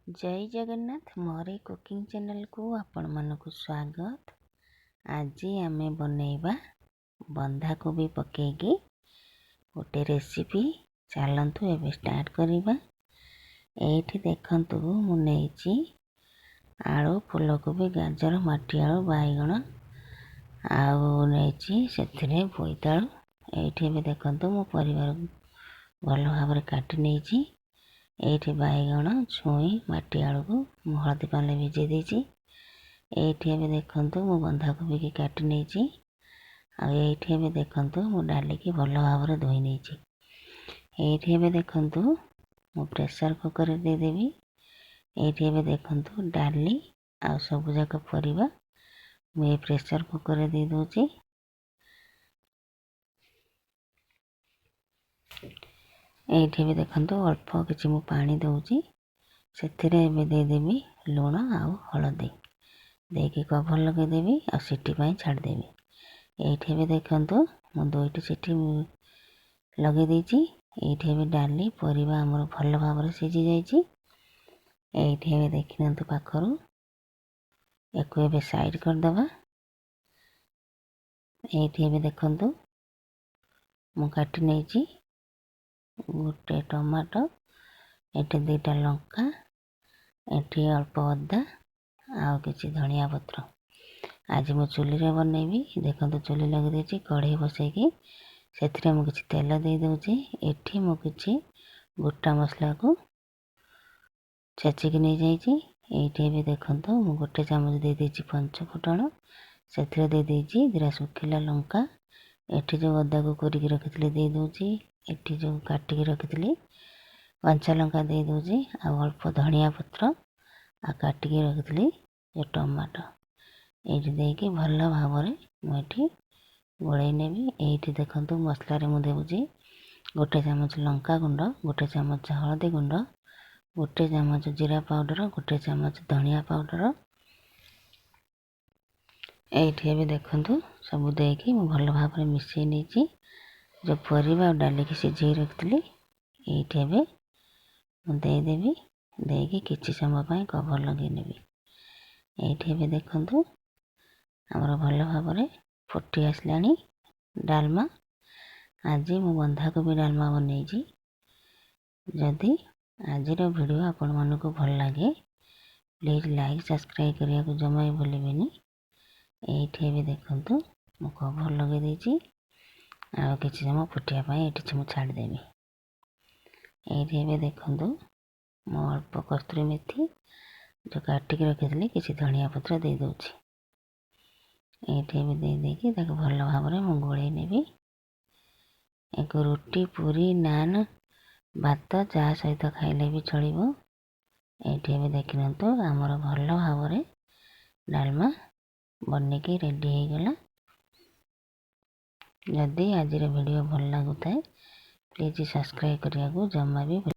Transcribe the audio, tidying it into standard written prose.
ଜୟ ଜଗନ୍ନାଥ, ମୋର ଏଇ କୁକିଂ ଚ୍ୟାନେଲକୁ ଆପଣମାନଙ୍କୁ ସ୍ୱାଗତ। ଆଜି ଆମେ ବନେଇବା ବନ୍ଧାକୋବି ପକେଇକି ଗୋଟେ ରେସିପି। ଚାଲନ୍ତୁ, ଏବେ ଷ୍ଟାର୍ଟ କରିବା। ଏଇଠି ଦେଖନ୍ତୁ, ମୁଁ ନେଇଛି ଆଳୁ, ଫୁଲକୋବି, ଗାଜର, ମାଟି ଆଳୁ, ବାଇଗଣ ଆଉ ନେଇଛି ସେଥିରେ ବୋଇତାଳୁ। ଏଇଠି ଏବେ ଦେଖନ୍ତୁ, ମୁଁ ପରିବାକୁ ଭଲ ଭାବରେ କାଟି ନେଇଛି। ଏଇଠି ବାଇଗଣ, ଛୁଇଁ, ମାଟି ଆଳୁକୁ ମୁଁ ହଳଦୀ ପାଣିରେ ଭିଜେଇ ଦେଇଛି। ଏଇଠି ଏବେ ଦେଖନ୍ତୁ, ମୁଁ ବନ୍ଧାକୋବିକି କାଟି ନେଇଛି। ଆଉ ଏଇଠି ଏବେ ଦେଖନ୍ତୁ, ମୁଁ ଡାଲିକି ଭଲ ଭାବରେ ଧୋଇ ନେଇଛି। ଏଇଠି ଏବେ ଦେଖନ୍ତୁ, ମୁଁ ପ୍ରେସର୍ କୁକର୍ରେ ଦେଇଦେବି। ଏଇଠି ଏବେ ଦେଖନ୍ତୁ, ଡାଲି ଆଉ ସବୁଯାକ ପରିବା ମୁଁ ଏଇ ପ୍ରେସର୍ କୁକର୍ରେ ଦେଇଦେଉଛି। ଏଇଠି ବି ଦେଖନ୍ତୁ, ଅଳ୍ପ କିଛି ମୁଁ ପାଣି ଦେଉଛି। ସେଥିରେ ଏବେ ଦେଇଦେବି ଲୁଣ ଆଉ ହଳଦୀ। ଦେଇକି କଭର୍ ଲଗାଇଦେବି ଆଉ ସିଟି ପାଇଁ ଛାଡ଼ିଦେବି। ଏଇଠି ଏବେ ଦେଖନ୍ତୁ, ମୁଁ ଦୁଇଟି ସିଟି ଲଗାଇ ଦେଇଛି। ଏଇଠି ଏବେ ଡାଲି, ପରିବା ଆମର ଭଲ ଭାବରେ ସିଝି ଯାଇଛି। ଏଇଠି ଏବେ ଦେଖିନିଅନ୍ତୁ ପାଖରୁ। ୟାକୁ ଏବେ ସାଇଡ଼୍ କରିଦେବା। ଏଇଠି ଏବେ ଦେଖନ୍ତୁ, ମୁଁ କାଟି ନେଇଛି ଗୋଟେ ଟମାଟୋ, ଏଠି ଦୁଇଟା ଲଙ୍କା, ଏଠି ଅଳ୍ପ ଅଦା ଆଉ କିଛି ଧନିଆ ପତ୍ର। ଆଜି ମୁଁ ଚୁଲିରେ ବନେଇବି। ଦେଖନ୍ତୁ, ଚୁଲି ଲଗେଇ ଦେଇଛି। କଢ଼େଇ ବସେଇକି ସେଥିରେ ମୁଁ କିଛି ତେଲ ଦେଇଦେଉଛି। ଏଠି ମୁଁ କିଛି ଗୋଟା ମସଲାକୁ ଛେଚିକି ନେଇଯାଇଛି। ଏଇଠି ଏବେ ଦେଖନ୍ତୁ, ମୁଁ ଗୋଟେ ଚାମଚ ଦେଇଦେଇଛି ପଞ୍ଚ ଫୁଟଣ। ସେଥିରେ ଦେଇଦେଇଛି ଦୁଇଟା ଶୁଖିଲା ଲଙ୍କା। ଏଠି ଯେଉଁ ଅଦାକୁ କୋରିକି ରଖିଥିଲି, ଦେଇଦେଉଛି। ଏଠି ଯେଉଁ କାଟିକି ରଖିଥିଲି କଞ୍ଚା ଲଙ୍କା ଦେଇଦେଉଛି ଆଉ ଅଳ୍ପ ଧନିଆ ପତ୍ର ଆଉ କାଟିକି ରଖିଥିଲି ଯେଉଁ ଟମାଟୋ, ଏଇଠି ଦେଇକି ଭଲ ଭାବରେ ମୁଁ ଏଠି ଗୋଳେଇ ନେବି। ଏଇଠି ଦେଖନ୍ତୁ, ମସଲାରେ ମୁଁ ଦେଉଛି ଗୋଟେ ଚାମଚ ଲଙ୍କା ଗୁଣ୍ଡ, ଗୋଟେ ଚାମଚ ହଳଦୀ ଗୁଣ୍ଡ, ଗୋଟେ ଚାମଚ ଜିରା ପାଉଡ଼ର, ଗୋଟେ ଚାମଚ ଧନିଆ ପାଉଡ଼ର। ଏଇଠି ଏବେ ଦେଖନ୍ତୁ, ସବୁ ଦେଇକି ମୁଁ ଭଲ ଭାବରେ ମିଶାଇ ନେଇଛି। ଯେଉଁ ପରିବା ଆଉ ଡାଲିକି ସିଝେଇ ରଖିଥିଲି, ଏଇଠି ଏବେ ମୁଁ ଦେଇଦେବି। ଦେଇକି କିଛି ସମୟ ପାଇଁ କଭର୍ ଲଗାଇ ନେବି। ଏଇଠି ଏବେ ଦେଖନ୍ତୁ, ଆମର ଭଲ ଭାବରେ ଫୁଟି ଆସିଲାଣି ଡାଲମା। ଆଜି ମୁଁ ବନ୍ଧାକୋବି ଡାଲମା ବନେଇଛି। ଯଦି ଆଜିର ଭିଡ଼ିଓ ଆପଣମାନଙ୍କୁ ଭଲ ଲାଗେ, ପ୍ଲିଜ୍ ଲାଇକ୍, ସବସ୍କ୍ରାଇବ୍ କରିବାକୁ ଜମା ବି ଭୁଲିବେନି। ଏଇଠି ଏବେ ଦେଖନ୍ତୁ, ମୁଁ କଭର୍ ଲଗାଇ ଦେଇଛି ଆଉ କିଛି ସମୟ ଫୁଟିବା ପାଇଁ ଏଠି ମୁଁ ଛାଡ଼ିଦେବି। ଏଇଠି ଏବେ ଦେଖନ୍ତୁ, ମୁଁ ଅଳ୍ପ କସ୍ତୁରୀ ମେଥି ଯେଉଁ କାଟିକି ରଖିଥିଲି, କିଛି ଧନିଆ ପତ୍ର ଦେଇଦେଉଛି। ଏଇଠି ଏବେ ଦେଇଦେଇକି ତାକୁ ଭଲ ଭାବରେ ମୁଁ ଗୋଳେଇ ନେବି। ଏକୁ ରୁଟି, ପୁରୀ, ନାନ୍, ଭାତ ଯାହା ସହିତ ଖାଇଲେ ବି ଚଳିବ। ଏଇଠି ଏବେ ଦେଖିନିଅନ୍ତୁ, ଆମର ଭଲ ଭାବରେ ଡାଲମା ବନିକି ରେଡ଼ି ହେଇଗଲା। ଯଦି ଆଜିର ଭିଡ଼ିଓ ଭଲ ଲାଗୁଥାଏ, ପ୍ଲିଜ୍ ସବସ୍କ୍ରାଇବ୍ କରିବାକୁ ଜମା ବି